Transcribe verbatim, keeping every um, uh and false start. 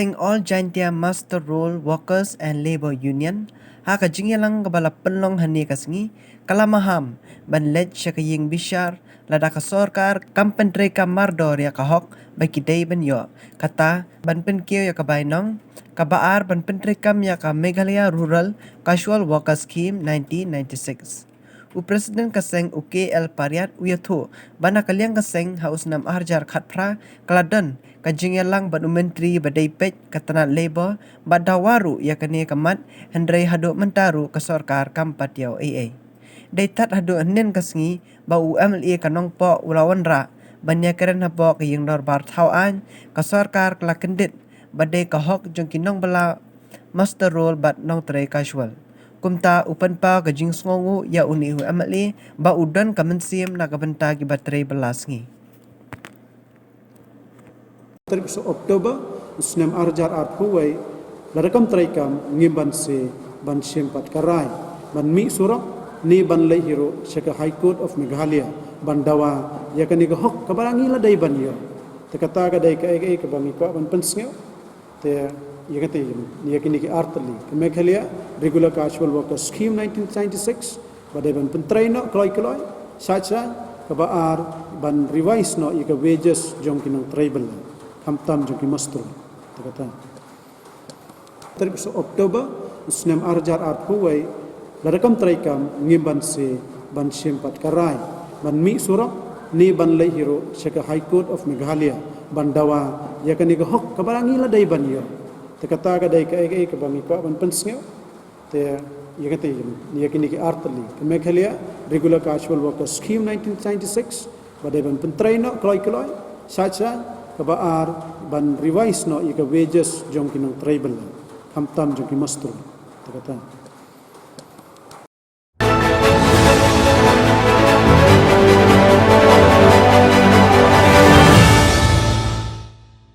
Seng All Jaintia Muster Roll Workers and Labour Union, ha ka jingïalang kaba la pynlong hane ka sngi, ka la maham ban leit sha ka ïing bishar lada ka sorkar kam pyntreikam mardor ïa ka hok ba ki dei ban ïoh. Kata, ban pynkiew ïa ka bainong. Kaba ar, ban pyntreikam ïa ka Meghalaya Rural Casual Worker Scheme nineteen ninety-six. U President ka seng, u K L Pariat, u ïathuh ba na ka liang ka seng, ha u snem arhajar khatphra, ka la don ka jingïalang bad u Myntri ba dei peit ka tnat Labour, bad dawa ruh ïa kane ka mat, hynrei haduh mynta ruh ka sorkar kam pat ïoh ei ei. Dei tad haduh hynnin ka sngi ba u M L A ka Nongpoh u la wanrah ban ïakren hapoh ka ïing dorbar thaw aiñ, ka sorkar ka la kyndit ba dei ka hok jong ki nongbylla muster roll bad nongtrei casual. Kumta u pynpaw ka jingsngewnguh ïa une u M L A ba u don ka mynsiem na ka bynta kiba trei bylla sngi. Tarik sa October, snem arhajar arphew wei, lada kam treikam, ngim banse ban shim pat ka rai ban mih surok ne ban leit hi ruh sha ka High Court of Meghalaya ban dawa ïa kane ka hok kaba ngi la dei ban ïoh. Te kata ka dei kaei kaei kaba ngi kwah ban pynsngew. Te ïa kata, ïa kine ki artylli, ka Meghalaya Regular Casual Worker Scheme nineteen ninety-six, ba dei ban pyntrei noh kloi kloi, shait shait. Kaba ar, ban revise noh ïa ka wages jong ki nongtrei bylla, khamtam jong ki muster. Te kata. Tarik sa October, snem arhajar arphew wei, lada kam treikam, ngim banse ban shim pat ka rai ban mih surok ne ban leit hi ruh sha ka High Court of Meghalaya ban dawa ïa kane ka hok kaba ngi la dei ban ïoh. Te kata ka dei kaei kaei kaba ngi kwah ban pynsngew. Te ïa kata, ïa kine ki artylli, ka Meghalaya Regular Casual Worker Scheme nineteen ninety-six, ba dei ban pyntrei noh kloi kloi, shait shait. Kaba ar, ban revise noh ïa ka wages jong ki nongtrei bylla, khamtam jong ki muster. Te kata.